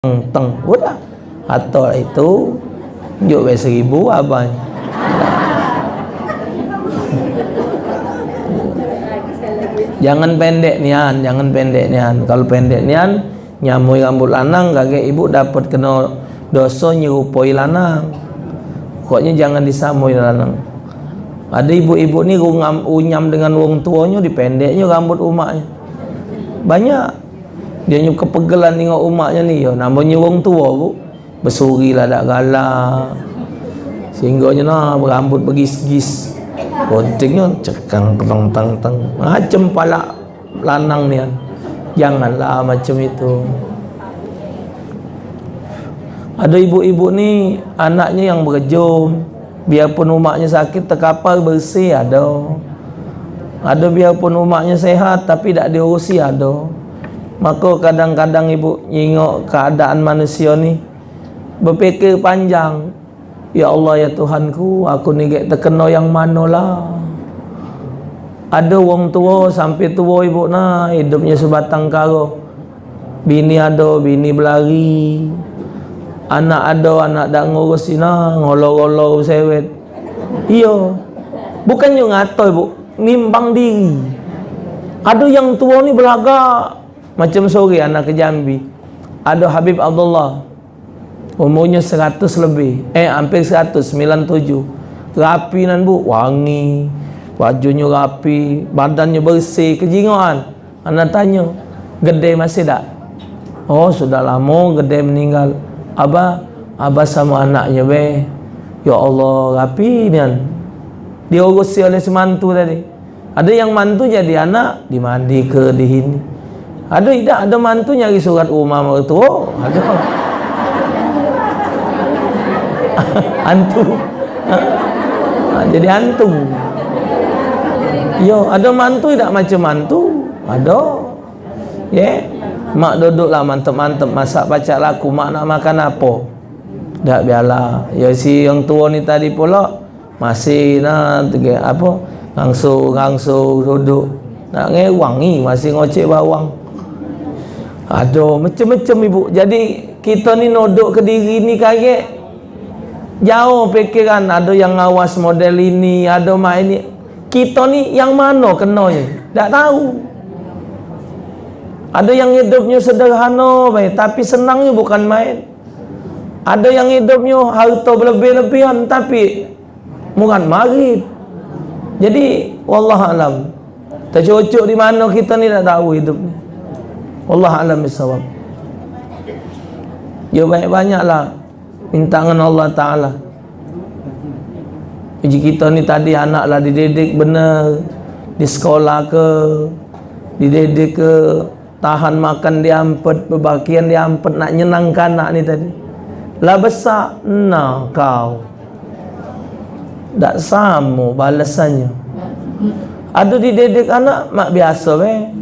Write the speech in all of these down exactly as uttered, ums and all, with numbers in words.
teng. Udah. Atol itu njuk be seribu abang. Jangan pendek nian, jangan pendek nian. Kalau pendek nian, nyamoi rambut lanang, kagek ibu dapat kena doso nyerupoi lanang. Pokoknyo jangan disamoi lanang. Ado ibu-ibu ni rungam, unyam dengan wong tuonyo, dipendeknyo rambut umaknyo. Banyak. Dio nyo kepegelan nengok umaknyo ni, yo, namonyo wong tuo, Bu. Besuri lah dak galak. Sehinggonyo nah berambut begis-gis. Guntingnyo cekang teng teng teng. Macem palak lanang nian. Janganlah macem itu. Ado ibu-ibu ni anaknyo yang berejo, biarpun umaknyo sakit tekapar bersih ado. Ado biarpun umaknyo sehat tapi dak diurusi ado. Mako kadang-kadang ibu nyingok keadaan manusio ni, bepikir panjang. Ya Allah, ya Tuhanku, aku ni gek tekeno yang mano lah. Ado wong tuo sampe tuo ibu nah, idupnyo sebatang karo. Bini ado, bini belari. Anak ado, anak dak ngurus ina, ngolo-ngolo sewet. Iyo. Bukannyo ngato ibu, nimbang diri. Ado yang tuo ni belagak. Macem sore anak ke Jambi. Ado Habib Abdullah. Umurnyo seratus lebih, eh, hampir seratus, sembilan tujuh. Rapi nan, Bu, wangi. Bajunyo rapi, badannyo bersih, kejingoan. Ana tanyo, "Gede masih dak?" "Oh, sudah lamo gede meninggal." "Abah, abah samo anaknyo be." "Ya Allah, rapi nian." Diurusi oleh semantu tadi. Ado yang mantu jadi anak, dimandike, di ini. Ado idak, ado mantu nyari surat rumah mertuo. Ado. Antu. Ha, jadi antu. Yo, ado mantu idak macem mantu. Ado. Ye. Mak duduk lah mantep-mantep masak pacak laku, mak nak makan apo? Dak biarlah. Yo, si yang tuo ni tadi pulo masih nah, tege-, apo, ngangsu-ngangsu duduk. Nak ngewangi, masih ngocek bawang. Ado macem-macem, Ibu. Jadi, kito ni nodok ke diri ni kagek jauh pikiran. Ado yang ngawas model ini, ado mak ini. Kito ni yang mano kenonyo? Dak tahu. Ado yang hidupnyo sederhano bae, tapi senangnyo bukan main. Ado yang hidupnyo harto belebih-lebihan, tapi murah marit. Jadi, wallah alam. Tecocok di mano kito ni dak tahu hidup ni. Wallah alam bisawab. Yo, banyak-banyaklah minta ngan Allah Taala. Uji kito ni tadi anak lah dididik bener, di sekolah ke, dididik ke, tahan makan diampet, bebakian diampet, nak nyenangke anak ni tadi. Lah besak, nah kau. Dak samo balesannyo. Ado dididik anak, mak biaso be.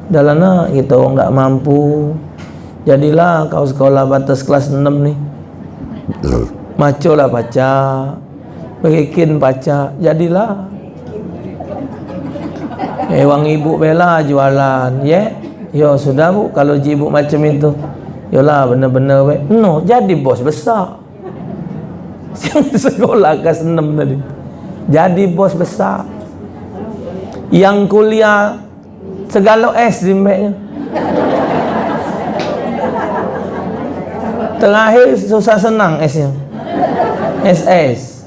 Dah lah nak, kito wong dak mampu. Jadilah kau sekolah batas kelas enam ni. Macolah pacak. Bikin pacak, jadilah. Eh, wang ibu bela jualan, ye. Yo, sudah, Bu, kalau ji ibu macam itu. Yolah, bener-bener, be. No, jadi bos besar. Sekolah kelas enam tadi. Jadi bos besar. Yang kuliah segalo es dimbeknyo. Terakhir susah senang esnyo. Es, es.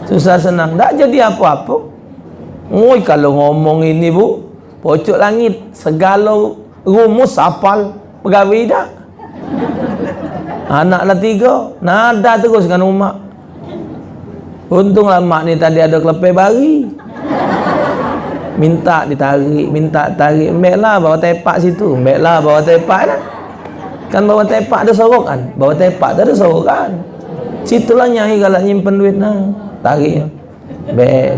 Susah senang. Dak jadi apo-apo. Ngoi, kalau ngomong ini, Bu, pocok langit. Segalo rumus apal. Pegawe dak? Anak lah tigo, nada terus ngan umak. Untung lah mak ni tadi ado kelepe bari. Minta ditarik, minta tarik, embeklah bawah tepak situ, embeklah bawah tepak dah. Kan bawah tepak ado sorokan, bawah tepak tu ado sorokan. Situlah nyai galak nyimpen duit nah, tarik. Be.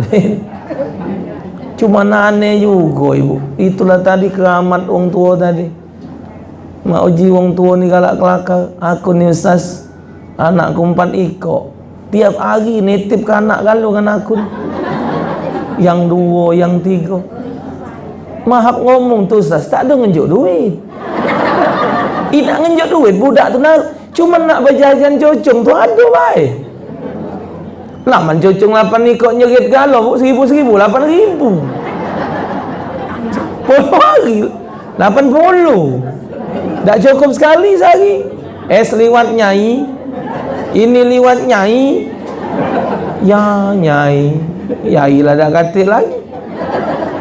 Cuma aneh jugo, Ibu. Itulah tadi keramat wong tuo tadi. Mak uji wong tuo ni galak kelakar. Aku ni, Ustaz, anakku empat iko. Tiap hari nitip ke anak galo ngan aku ni. Yang duo, yang tigo. Mahap ngomong tu, Ustaz, tak ado ngenjuk duit. Idak ngenjuk duit budak tu nah, cuma nak bejajan cucung tu ado bae. Laman cucung lapan ikok nyerit galo, Bu, seribu-seribu, lapan ribu. Puluh hari, lapan puluh. Dak cukup sekali sehari. Es liwat nyai. Ini liwat nyai. Ya, nyai. Yai lah dak katik lagi.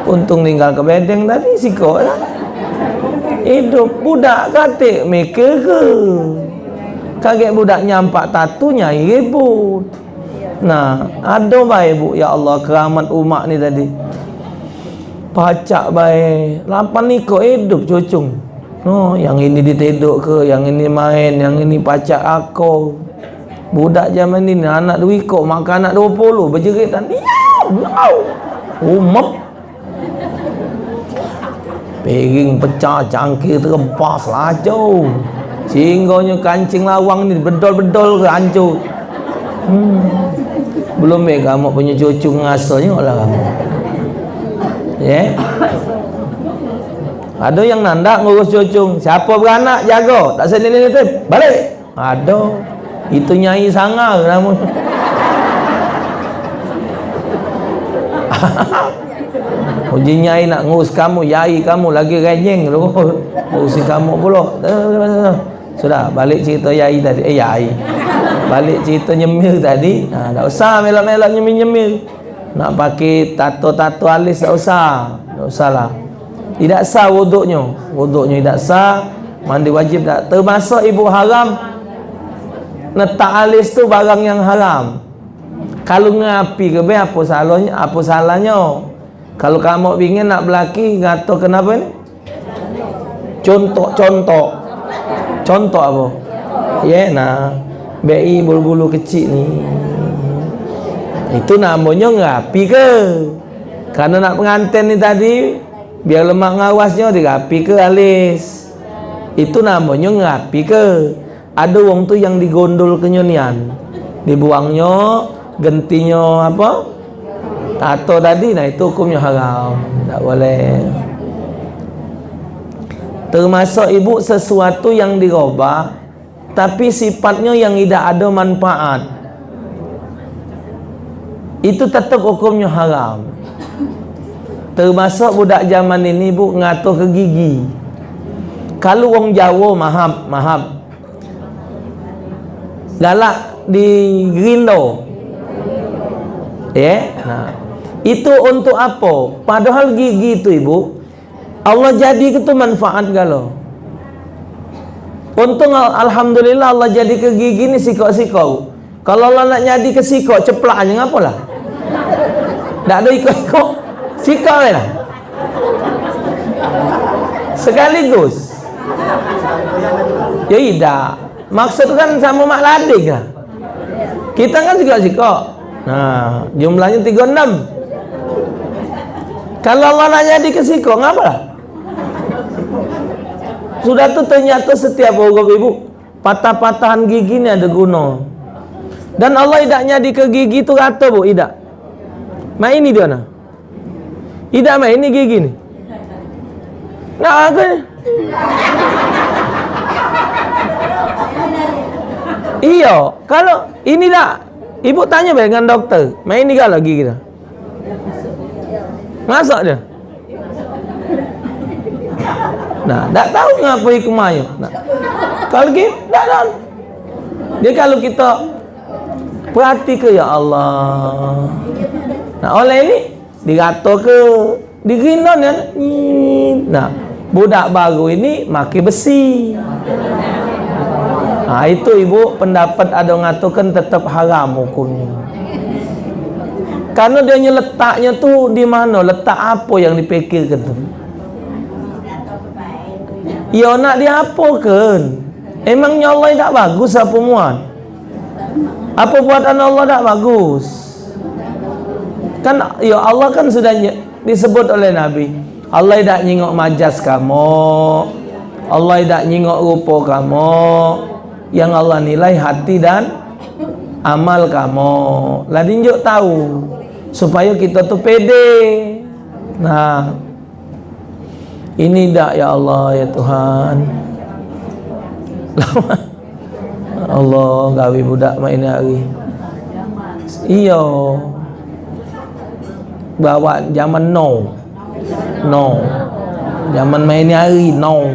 Untung ninggal ke bedeng tadi, sikok lah. Idup budak katik mikir ke. Kagek budak nyampak tatu nyai ribut. Nah, ado bae, Bu, ya Allah, keramat umak ni tadi. Pacak bae, lapan ikok idup cucung. No, yang ini ditedok ke, yang ini main, yang ini pacak ako. Budak zaman ini, anak dua ikok, makan anak dua puluh, bejerit dan diam, miau. Umep. Piring pecah, cangkir terempas, lacau. Sehinggonyo kancing lawang ni bedol-bedol ke hancur. Hmm. Belum be kamu punya cucu ngasonyo lah kamu. Ye? Ada yang nandak ngurus cucu. Siapa beranak jago, tak sini ni, balik. Ado. Itu nyai sangar namonyo. Uji nyai nak ngurus kamu, yai kamu lagi renyeng tu. Ngurusi kamu pulo. Sudah, balik cerita yai tadi. Eh, yai. Balik cerita nyemir tadi. Ha, tak usah melak-melak nyemir-nyemir. Nak pakai tato-tato alis, tak usah. Tak usahlah. Idak sah wuduknyo. Wuduknyo idak sah. Mandi wajib dak. Termasuk ibu haram. Netak alis tu barang yang haram. Kalu ngerapi ke be, apo salahnyo? Apo salahnyo? Kalu kamu pingin nak belaki, ngato kenapa ni? Contok-contok. Contok apo? Ye, nah. Be i bulu-bulu kecik ni. Itu namonyo ngerapi ke. Karena nak penganten ni tadi, biar lemak ngawasnyo, dirapi ke alis. Itu namonyo ngerapi ke. Ado wong tu yang digondol ke nyo nian. Dibuangnyo, gentinyo apo? Tato tadi, nah itu hukumnyo haram. Tak boleh. Termasuk ibu sesuatu yang dirobah, tapi sifatnyo yang idak ado manfaat. Itu tetap hukumnyo haram. Termasuk budak zaman ini, Bu, ngato ke gigi. Kalu wong Jawa, mahap, mahap. Galak di grindo. Ye? Nah. Itu untuk apo? Padahal gigi tu, Ibu, Allah jadike tu manfaat galo. Untung, al-, alhamdulillah, Allah jadike gigi ni sikok-sikok. Kalu Allah nak jadike sikok, ceplak aja, ngapo lah? Dak ado ikok-ikok. Sikok bae lah. Sekaligus. Ya idak. Maksud kan samo mak lading lah. Kita kan sikok-sikok. Nah, jumlahnyo tigo enam. Kalu Allah nak jadike sikok, ngapo lah? Sudah tu ternyato setiap huruf, Ibu, patah-patahan gigi ni ado guno. Dan Allah idak nyadike gigi tu rato, Bu, idak. Mak ini dio nah. Idak mak ini gigi ni. Nah, aku ni. Iyo, kalu ini dak, Ibu tanyo bae dengan dokter. Mak ini galo gigi dah. Masuk dio. Nah, dak tahu ngapo hikmahnyo. Nah, kalu gitu, dak tahu. Jadi kalu kito perhatike, ya Allah. Nah, oleh ini diratoke, digrindo kan. Nah, budak baru ini make besi. Nah, itu, Ibu, pendapat ado ngatoke tetap haram hukumnyo. Karena dio letaknyo tu di mano, letak apo yang dipikirke tu? Iyo nak diapoke? Emangnyo Allah dak bagus apo muat? Apo buatan Allah dak bagus? Kan, ya Allah kan sudah nye-, disebut oleh Nabi, Allah dak nyingok majas kamu, Allah dak nyingok rupo kamu, yang Allah nilai hati dan amal kamu. Lah dinjuk tahu, supaya kita tu pede. Nah, ini dak, ya Allah, ya Tuhan. Allah, gawe budak mak ini hari. Iyo. Bawa zaman now. Now. Zaman mak ini hari, now.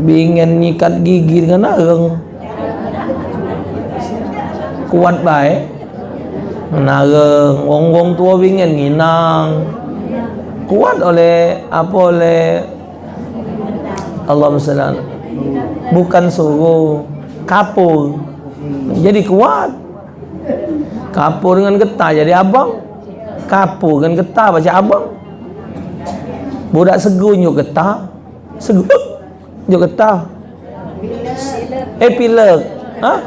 Bingen nyikat gigi dengan areng. Kuat bae. Menareng, wong-wong tuo bingen nginang. Kuat oleh, apa, oleh, Allahumma shalli ala, bukan suruh, kapur. Jadi kuat. Kapur dengan getah jadi abang. Kapur dengan getah pacak abang. Budak segu nyuk getah. Segu. Juk getah. Eh, pilek. Hah?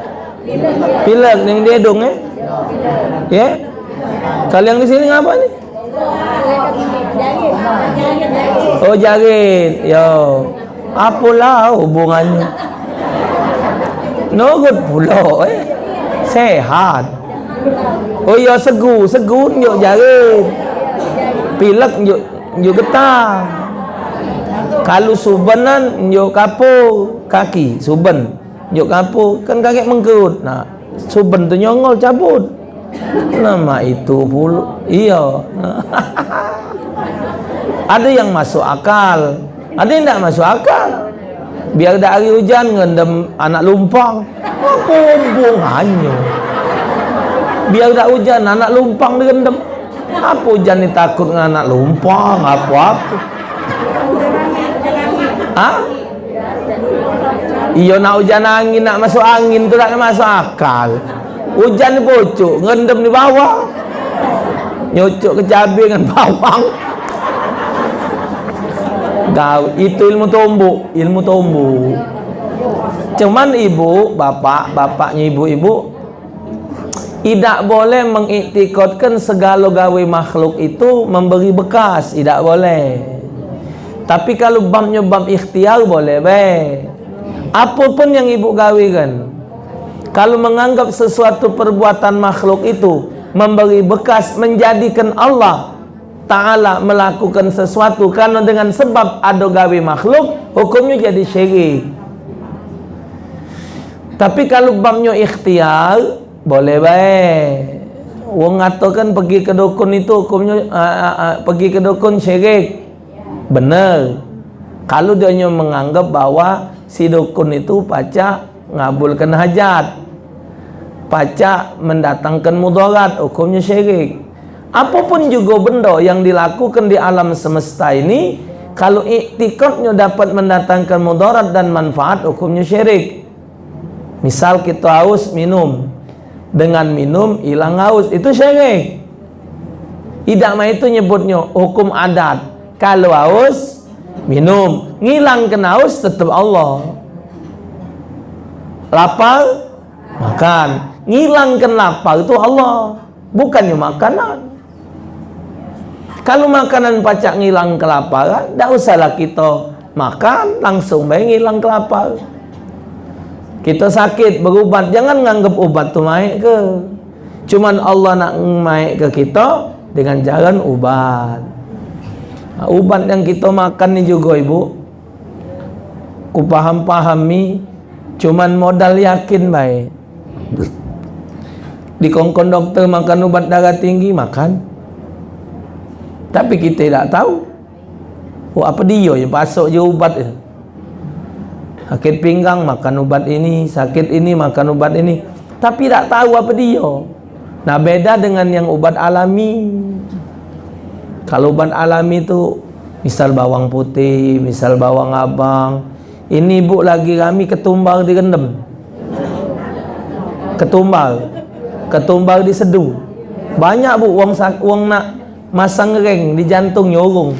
Pilek yang di hidung, eh? Ya? Kalau yang di sini ngapa ni? Oh, jarit. Yo. Apalah hubungannya? Nurut pulo, eh. Sehat. Oh iya, segu. Segu njuk jarit. Pilek njuk, njuk getah. Kalu subenan njuk kapo, kaki, suben. Njuk kapo, kan kagek mengkerut. Nah, suben tu nyongol cabut. Nama itu pulo? Iya. Ada yang masuk akal, ada yang ndak masuk akal. Biar dak hari ujan ngendem anak lumpang. Apa hubungannya? Biar dak ujan anak lumpang digendem. Apa ujan ni takut dengan anak lumpang? Apa-apa? Hah? Iyo, nak ujan angin, nak masuk angin tu dak masuk akal. Ujan ni pucuk, ngendem di bawah. Nyucuk ke cabe dengan bawang. Kau, itu ilmu tumbuk, ilmu tumbuk. Cuman ibu, bapak, bapaknya ibu-ibu, idak boleh mengiktikadkan segala gawe makhluk itu memberi bekas, idak boleh. Tapi kalau babnya bab ikhtiar, boleh bae. Apa pun yang ibu gawe kan, kalau menganggap sesuatu perbuatan makhluk itu memberi bekas, menjadikan Allah Ta'ala melakukan sesuatu karena dengan sebab ada gawe makhluk, hukumnya jadi syirik. Tapi kalau babnya ikhtiar, boleh bae. Wong ngatokan pergi ke dukun itu hukumnya, ah, ah, ah, pergi ke dukun syirik. Bener. Kalau dia hanya menganggap bahwa si dukun itu pacak ngabulkan hajat, pacak mendatangkan mudarat, hukumnya syirik. Apapun juga benda yang dilakukan di alam semesta ini, kalau iktikadnya dapat mendatangkan mudarat dan manfaat, hukumnya syirik. Misal kita haus, minum. Dengan minum, hilang haus. Itu syirik. Idak mah itu nyebutnya hukum adat. Kalau haus, minum. Ngilangkan haus, tetap Allah. Lapar, makan. Ngilangkan lapar itu Allah. Bukannya makanan. Kalu makanan pacak ngilang kelaparan, dak usahlah kito makan, langsung bae ngilang kelapar. Kito sakit, berubat, jangan nganggep ubat tu maek ke. Cuman Allah nak maek ke kito dengan jalan ubat. Nah, ubat yang kito makan ni jugo, Ibu, ku paham-pahami, cuman modal yakin bae. Dikongkon dokter makan ubat darah tinggi, makan. Tapi kite dak tau. Oh, apa dio yang pasok je ubat tu. Sakit pinggang, makan ubat ini, sakit ini, makan ubat ini. Tapi dak tau apa dio. Nah, beda dengan yang ubat alami. Kalau ubat alami tu, misal bawang putih, misal bawang abang. Ini, Bu, lagi rami ketumbar direndem. Ketumbar. Ketumbar diseduh. Banyak, Bu, wong sak-, wong nak masang reng di jantung nyorong.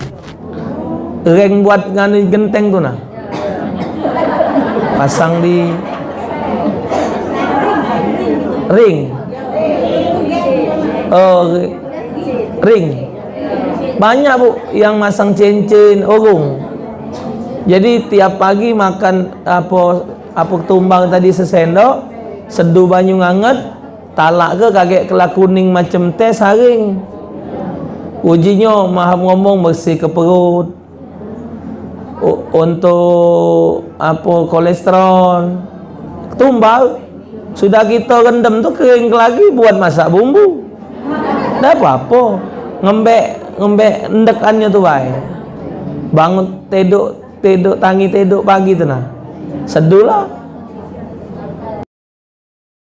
Reng buat nganu genteng tu nah. Pasang di ring. Oh, ri-, ring. Banyak, Bu, yang masang cincin, urung. Jadi tiap pagi makan apa, apa ketumbar tadi sesendok, seduh banyu nganget, talak ke kagek kela kuning macam teh saring. Ujinyo maham ngomong bersih ke perut. U- untuk apo, kolesterol, tumbal. Sudah kito rendem tu, kering lagi, buat masak bumbu. Dak apo-apo. Ngembek, ngembek endekannyo tu bae. Bangun tedok, tedok tangi tedok pagi tu nah. Seduh lah.